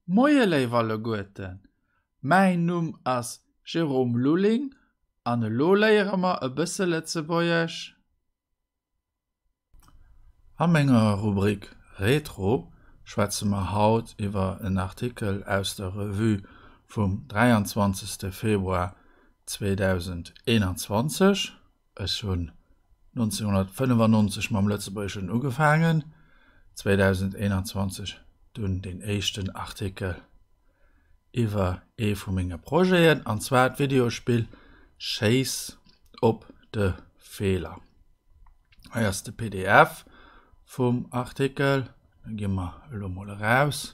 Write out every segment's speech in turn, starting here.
Moie léif alleguerten, mäin Numm ass Jérôme Lulling an elo léiere mer e bësse Lëtzebuergesch. A menger Rubrik Retro schwätze mer haut iwwer en Artikel aus der Revue vum 23. Februar 2021. Ech hunn 1995 mam Lëtzebuergeschen ugefaangen, 2021 dunn deen éischten Artikel iwwer ee vu menge Projeten, an zwar d'Videospill Schéiss op de Feeler. Hei ass de pdf vum Artikel, da gi mer elo mol eraus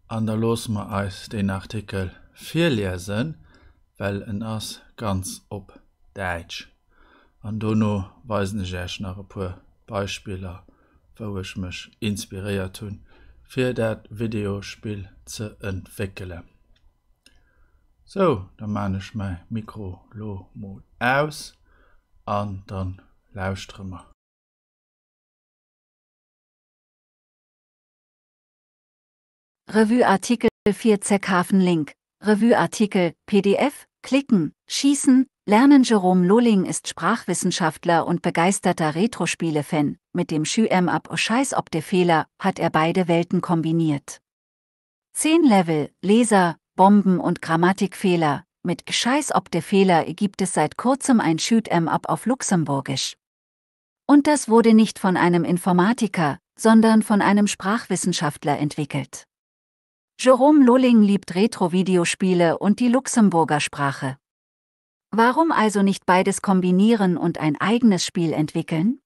an da loosse mer eis deen Artikel virliesen, well en ass ganz op Däitsch. An dono weisen ech Iech nach e puer Beispiller, wou ech mech inspiréiert hunn, fir dat Videospill ze entwéckelen. Sou, da maan ech mäi Mikro lo mol aus an dann lauschtere mer. Revue Artikel 4 Zeckhafen Link Revue Artikel PDF klicken schießen lernen Jerome Lulling ist Sprachwissenschaftler und begeisterter Retrospiele-Fan. Mit dem Shoot 'em Up Scheiß op de Feeler hat er beide Welten kombiniert. 10 Level, Laser, Bomben und Grammatikfehler, mit Scheiß op de Feeler gibt es seit kurzem ein Shoot 'em Up auf Luxemburgisch. Und das wurde nicht von einem Informatiker, sondern von einem Sprachwissenschaftler entwickelt. Jerome Lulling liebt Retro-Videospiele und die Luxemburger Sprache. Warum also nicht beides kombinieren und ein eigenes Spiel entwickeln?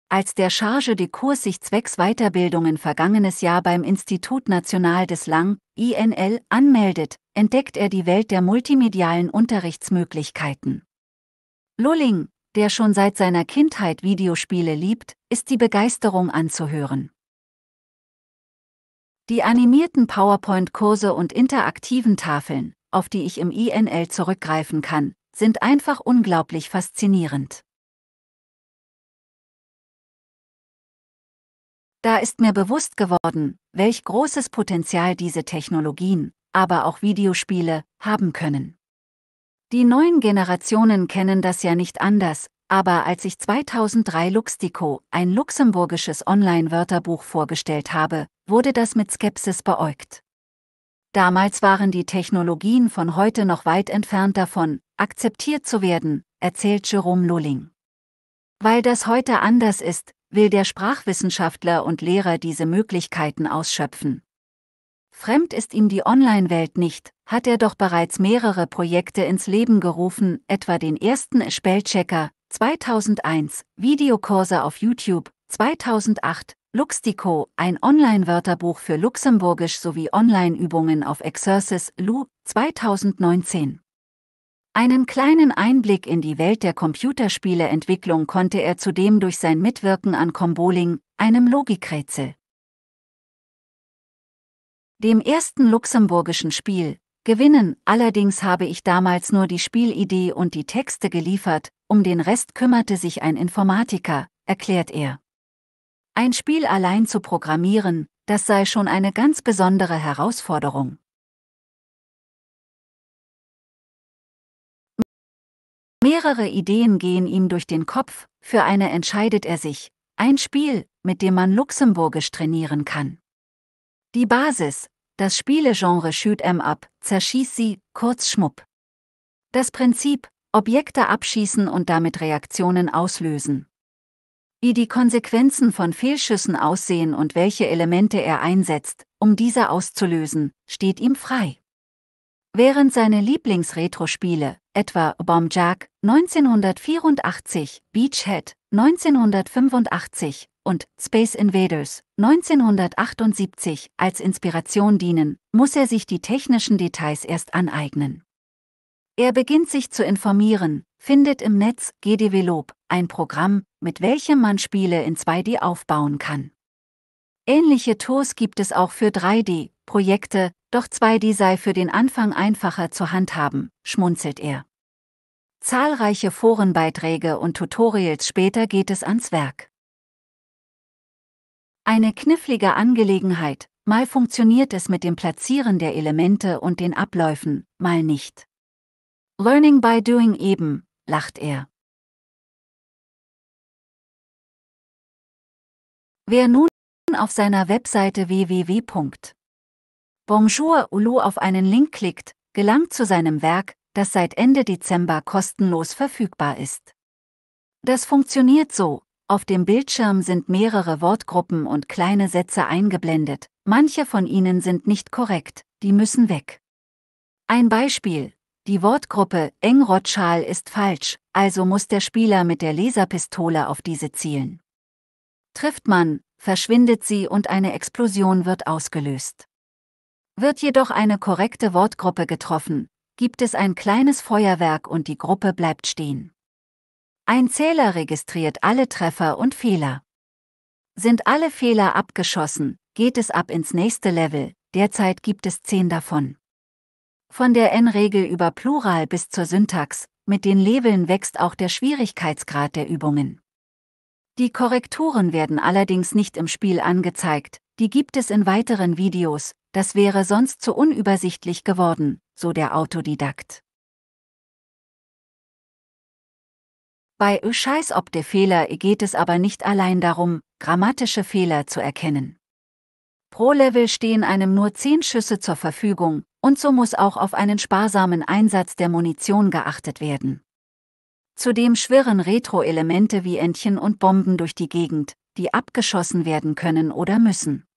Als der Chargé de Cours sich zwecks Weiterbildungen vergangenes Jahr beim Institut National des Langues, INL, anmeldet, entdeckt er die Welt der multimedialen Unterrichtsmöglichkeiten. Lulling, der schon seit seiner Kindheit Videospiele liebt, ist die Begeisterung anzuhören. Die animierten PowerPoint-Kurse und interaktiven Tafeln, auf die ich im INL zurückgreifen kann, sind einfach unglaublich faszinierend. Da ist mir bewusst geworden, welch großes Potenzial diese Technologien, aber auch Videospiele, haben können. Die neuen Generationen kennen das ja nicht anders, aber als ich 2003 Luxdico, ein luxemburgisches Online-Wörterbuch vorgestellt habe, wurde das mit Skepsis beäugt. Damals waren die Technologien von heute noch weit entfernt davon, akzeptiert zu werden, erzählt Jerome Lulling. Weil das heute anders ist, will der Sprachwissenschaftler und Lehrer diese Möglichkeiten ausschöpfen. Fremd ist ihm die Online-Welt nicht, hat er doch bereits mehrere Projekte ins Leben gerufen, etwa den ersten Spellchecker 2001, Videokurse auf YouTube 2008, Luxdico, ein Online-Wörterbuch für Luxemburgisch sowie Online-Übungen auf Exercise Lu 2019. Einen kleinen Einblick in die Welt der Computerspieleentwicklung konnte er zudem durch sein Mitwirken an Comboling, einem Logikrätsel. Dem ersten luxemburgischen Spiel, gewinnen, allerdings habe ich damals nur die Spielidee und die Texte geliefert, um den Rest kümmerte sich ein Informatiker, erklärt er. Ein Spiel allein zu programmieren, das sei schon eine ganz besondere Herausforderung. Mehrere Ideen gehen ihm durch den Kopf, für eine entscheidet er sich, ein Spiel, mit dem man Luxemburgisch trainieren kann. Die Basis, das Spielegenre Shoot 'em Up, zerschieß sie, kurz Shmup. Das Prinzip, Objekte abschießen und damit Reaktionen auslösen. Wie die Konsequenzen von Fehlschüssen aussehen und welche Elemente er einsetzt, um diese auszulösen, steht ihm frei. Während seine Lieblingsretro-Spiele, etwa Bomb Jack 1984, Beachhead 1985 und Space Invaders 1978 als Inspiration dienen, muss er sich die technischen Details erst aneignen. Er beginnt sich zu informieren, findet im Netz GDevelop, ein Programm, mit welchem man Spiele in 2D aufbauen kann. Ähnliche Tools gibt es auch für 3D-Projekte, doch 2D sei für den Anfang einfacher zu handhaben, schmunzelt er. Zahlreiche Forenbeiträge und Tutorials später geht es ans Werk. Eine knifflige Angelegenheit, Mal funktioniert es mit dem Platzieren der Elemente und den Abläufen, mal nicht. Learning by doing eben, lacht er. Wer nun auf seiner Webseite www.bonjour.ulu auf einen Link klickt, gelangt zu seinem Werk, das seit Ende Dezember kostenlos verfügbar ist. Das funktioniert so, auf dem Bildschirm sind mehrere Wortgruppen und kleine Sätze eingeblendet, manche von ihnen sind nicht korrekt, die müssen weg. Ein Beispiel, die Wortgruppe Engrotschal ist falsch, also muss der Spieler mit der Laserpistole auf diese zielen. Trifft man, verschwindet sie und eine Explosion wird ausgelöst. Wird jedoch eine korrekte Wortgruppe getroffen, gibt es ein kleines Feuerwerk und die Gruppe bleibt stehen. Ein Zähler registriert alle Treffer und Fehler. Sind alle Fehler abgeschossen, geht es ab ins nächste Level, derzeit gibt es 10 davon. Von der N-Regel über Plural bis zur Syntax, mit den Leveln wächst auch der Schwierigkeitsgrad der Übungen. Die Korrekturen werden allerdings nicht im Spiel angezeigt, die gibt es in weiteren Videos, das wäre sonst zu unübersichtlich geworden, so der Autodidakt. Bei Ö Scheiß ob de Fehler geht es aber nicht allein darum, grammatische Fehler zu erkennen. Pro Level stehen einem nur 10 Schüsse zur Verfügung, und so muss auch auf einen sparsamen Einsatz der Munition geachtet werden. Zudem schwirren Retro-Elemente wie Entchen und Bomben durch die Gegend, die abgeschossen werden können oder müssen.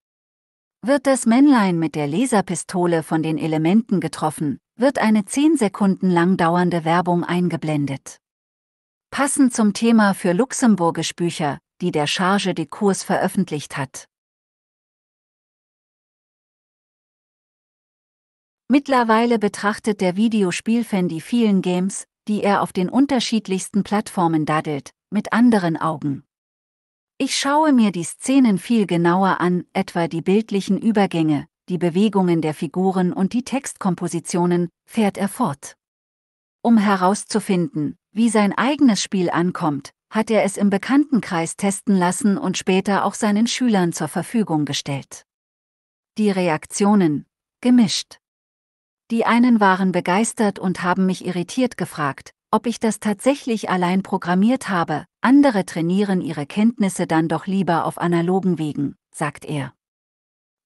Wird das Männlein mit der Laserpistole von den Elementen getroffen, wird eine 10 Sekunden lang dauernde Werbung eingeblendet. Passend zum Thema für Luxemburgisch Bücher, die der Charge de Cours veröffentlicht hat. Mittlerweile betrachtet der Videospielfan die vielen Games, die er auf den unterschiedlichsten Plattformen daddelt, mit anderen Augen. Ich schaue mir die Szenen viel genauer an, etwa die bildlichen Übergänge, die Bewegungen der Figuren und die Textkompositionen, fährt er fort. Um herauszufinden, wie sein eigenes Spiel ankommt, hat er es im Bekanntenkreis testen lassen und später auch seinen Schülern zur Verfügung gestellt. Die Reaktionen, gemischt. Die einen waren begeistert und haben mich irritiert gefragt, ob ich das tatsächlich allein programmiert habe, andere trainieren ihre Kenntnisse dann doch lieber auf analogen Wegen, sagt er.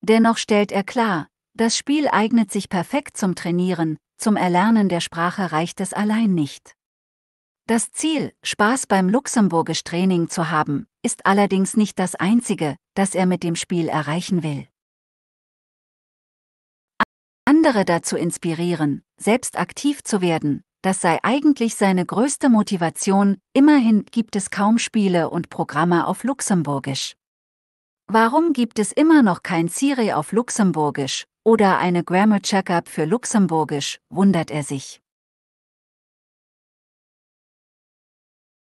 Dennoch stellt er klar, das Spiel eignet sich perfekt zum Trainieren, zum Erlernen der Sprache reicht es allein nicht. Das Ziel, Spaß beim Luxemburgisch-Training zu haben, ist allerdings nicht das einzige, das er mit dem Spiel erreichen will. Andere dazu inspirieren, selbst aktiv zu werden, das sei eigentlich seine größte Motivation, immerhin gibt es kaum Spiele und Programme auf Luxemburgisch. Warum gibt es immer noch kein Siri auf Luxemburgisch oder eine Grammar Checkup für Luxemburgisch, wundert er sich.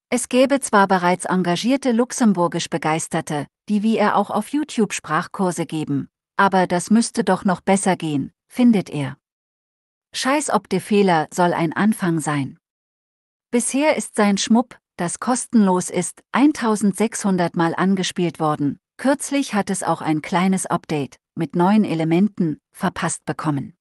Es gäbe zwar bereits engagierte Luxemburgisch Begeisterte, die wie er auch auf YouTube Sprachkurse geben, aber das müsste doch noch besser gehen, findet er. Scheiß ob de Fehler soll ein Anfang sein. Bisher ist sein Schmupp, das kostenlos ist, 1600 Mal angespielt worden, kürzlich hat es auch ein kleines Update, mit neuen Elementen, verpasst bekommen.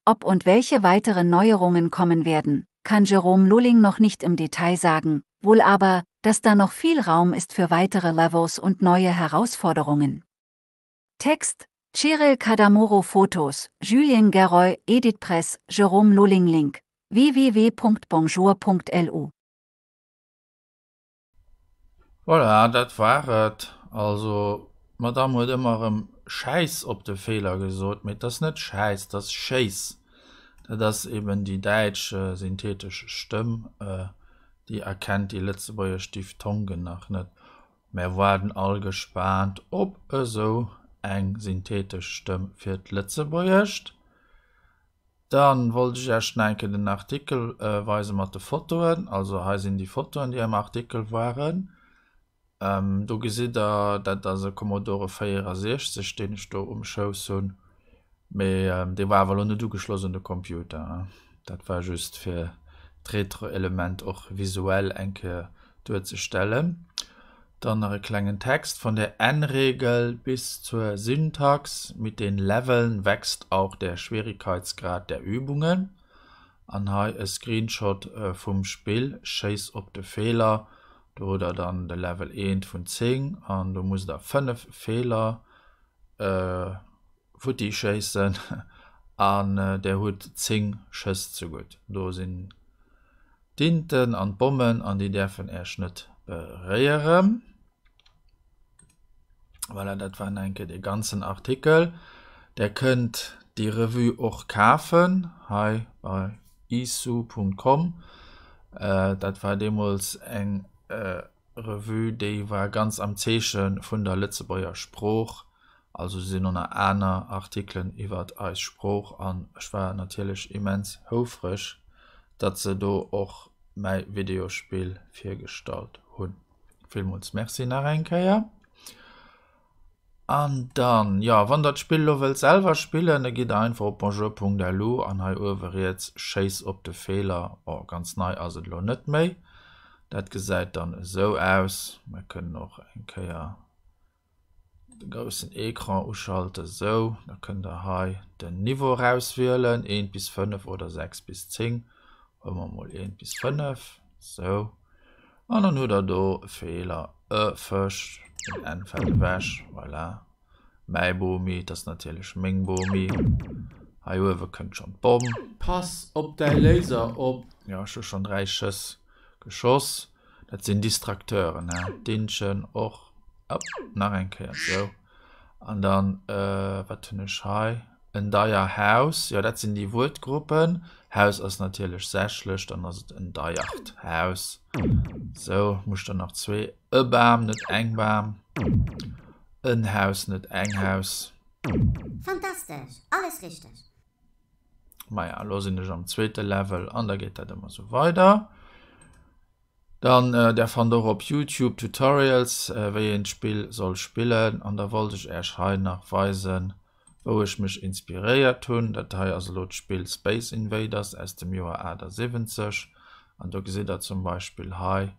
Ob und welche weiteren Neuerungen kommen werden, kann Jerome Lulling noch nicht im Detail sagen, wohl aber, dass da noch viel Raum ist für weitere Levels und neue Herausforderungen. Text, Cyril Cadamuro Fotos, Julien Geroy, Edith Press, Jerome Lulling Link, www.bonjour.lu. Voilà, dat war et. Also, d'Madame huet ëmmer erëm Schäiss op de Feeler gesot, mee et ass net Schäiss, et ass Schéiss. Dat ass eben déi däitsch synthetesch Stëmm, déi erkennt déi lëtzebuergesch Diphthongen nach net. Mär waarden all gespaant op esou eng synthetesch Stëmm fir d'Lëtzebuergescht. Dann wollt ech iech nach eng Kéier den Artikel weise mat de Fotoen. Also hei sinn déi Fotoen, déi am Artikel waren. Do gesitt der, dat ass e Commodore 64, deen ech do um Schouss hunn. Mee dee war awer elo net ugeschloss un de Computer. Dat war just fir d'Retro-Element och visuell eng Kéier duerzestellen. Dann nach e klengen Text, Von der N-Regel bis zur Syntax, mit den Leveln wächst auch der Schwierigkeitsgrad der Übungen. An hei e Screenshot vum Spill Schéiss op de Feeler. Do hutt der dann de Level 1 vun 10 an do musst der 5 Feeler futti schéissen an der hutt 10 Schëss zegutt. Do sinn d'Inten an d'Bommen an déi däerfen Äech net beréieren. Voilà, dat war nach eng Kéier dee ganzen Artikel. Der kënnt déi Revue och kafen hei bei isu.com. Dat war deemools eng Revue, déi war ganz am Zeeche vun der Lëtzebuerger Sprooch. Also sinn och nach aner Artikelen iwwert eis Sprooch an ech war natierlech immens houfreg, datt se do och mäi Videospill virgestallt hunn. Villmools Merci nach eng Kéier. An dann, jo, wann der d'Spill elo wëllt selwer spillen, da gitt der einfach op bonjour.lu an hei uewe riets Schéiss op de Feeler. Bon, ganz nei ass et elo net méi. Dat gesäit dann esou aus. Mer kënnen och eng Kéier de groussen Ecran uschalten, esou, da kënnt der hei den Niveau erauswielen, 1 bis 5 oder 6 bis 10. Huele mer mol 1 bis 5, esou. An dann hutt der do Feeler, e Fësch, den N fält ewech, voilà. Mäi Bomi, dat ass natierlech meng Bomi. Hei uewe kënnt schonn d'Bomm. Pass op däi Laser op! Jo, ech hu schonn 3 Schëss geschoss. Dat sinn Distracteuren, he? D'Inchen och. Op, nach eng Kéier, esou. An dann, wat hunn ech hei? En deier Haus, jo dat sinn déi Wuertgruppen. Haus ass natierlech sächlech, dann ass et en deiert Haus. Sou, muss der nach zwee. E Bam, net eng Bam. En Haus, net eng Haus. Fantastesch, alles richteg. Maja, elo sinn ech am zweete Level an da geet dat ëmmer sou weider. Dann der fannt och op Youtube Tutorials wéi een d'Spill soll spillen an da wollt ech äerch hei nach weisen wou ech mech inspiréiert hunn. Dat hei ass elo d'Spill Space Invaders aus dem Joer 78 an do gesitt der zum Beispill hei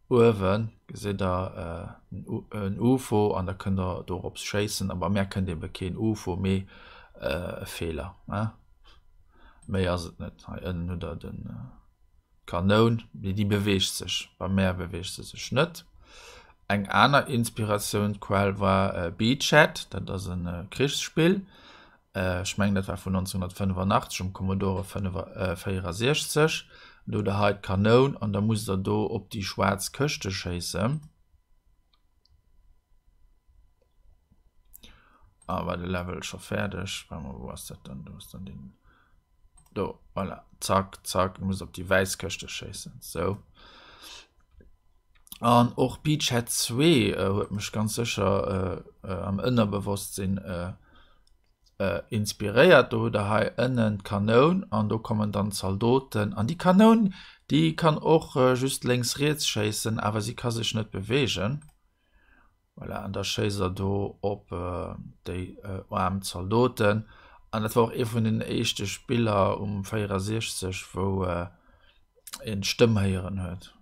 uewen gesitt der en Ufo an da kënnt der dorops schéissen a bei mär kënnt ebe keen Ufo mee e Feeler, méi ass et net. Hei ënnen hutt der den. D'Kanoun, mee déi beweegt sech. Beim Meer beweegt se sech net. Eng aner Inspiratiounsquell war Beachhead, dat ass e Krichsspill. Ech mengen dat war vun 1985 um Commodore 64. Do hutt der hei d'Kanoun an da musst der do op déi schwaarz Këschte schéissen. Ah war de Level scho fäerdeg? Warte mol, wou ass dat dann? Do ass dann den. Do, voilà. Zack, zack, du muss op déi wäiss Këschte schéissen. Sou. An och Beachhead 2 äh, huet mech ganz sécher äh, äh, am Ënnerbewosstsinn äh, äh, inspiréiert. Do hutt der hei ënnen d'Kanoun an do kommen dann d'Zaldoten. An déi Kanoun, déi kann och äh, just lénks riets schéissen, awer si ka sech net beweegen. Voilà, an da schéisst er do op déi aarm Zaldoten. An dat war och ee vun den éischte Spiller um 64, wou een d'Stëmm héieren huet.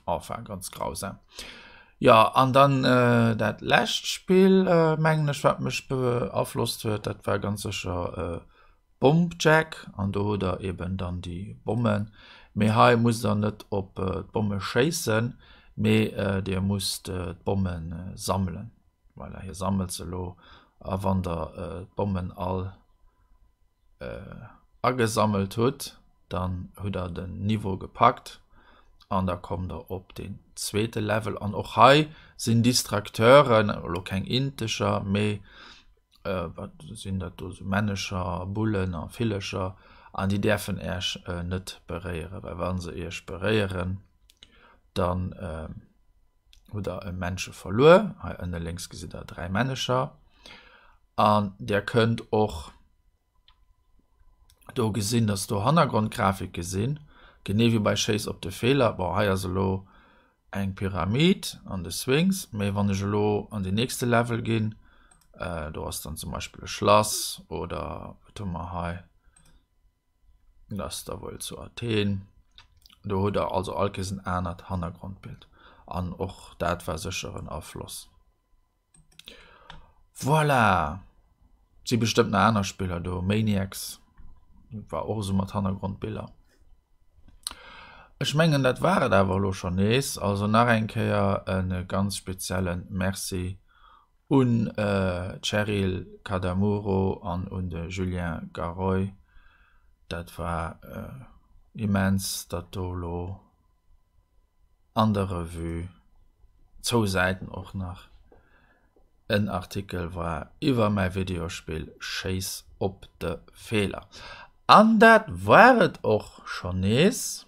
Enfin, ganz grausam. Jo, an dann dat lescht Spill, mengen ech, wat mech beaflosst huet, dat war ganz sécher Bomb Jack an do hutt der eben dann déi Bommen. Mee hei musst der net op d'Bomme schéissen, mee dir musst d'Bomme sammelen. Voilà, hie sammelt se elo a wann der d'Bommen all agesammelt hutt, dann hutt der den Niveau gepackt an da kommt der op den zweete Level. An och hei sinn Distracteuren, elo keng Integer, mee wat sinn dat do, sou Männecher, Bullen a Villecher an déi däerfen Äech net beréieren, well wa se Iech beréieren, dann hutt der e Männche verluer. Hei ënne lénks gesitt der 3 Männecher an där kënnt och do gesinn, dass do Hannergrondgrafike sinn, genee wéi bei Schéiss op de Feeler. Bon, hei ass elo eng Pyramid an de Sphinx, mee wann ech elo an den nächste Level ginn, do ass dann zum Beispill e Schlass oder wat hu mer hei, dat ass da wuel zu Athen. Do hutt der also all Kees en anert Hannergrondbild an och dat war sécher en Afloss. Voilà! Si bestëmmt nach aner Spiller do, Maniacs war och esou mat Hannergrondbiller. Ech mengen dat war et awer elo schonn nees. Also nach eng Kéier e ganz spezielle Merci un d'Cheryl Cadamuro an un de Julien Garoy. Dat war immens, datt do elo an der Revue, zwou Säiten och nach, en Artikel war iwwer mäi Videospill Schéiss op de Feeler. An dat war et och schonn nees.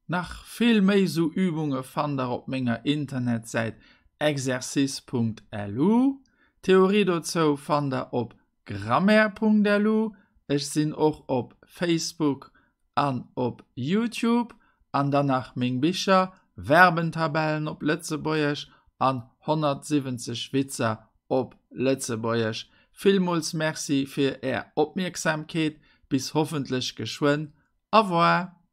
Nach vill méi sou Übunge fannt der op menger Internetsäit exercice.lu. D'Theorie dozou fannt der op grammaire.lu. Ech sinn och op Facebook an op Youtube. An dann nach meng Bicher, Verbentabellen op Lëtzebuergesch an 170 Witzer op Lëtzebuergesch. Villmools Merci fir är Opmierksamkeet. Bis hoffentlech geschwënn. Au revoir!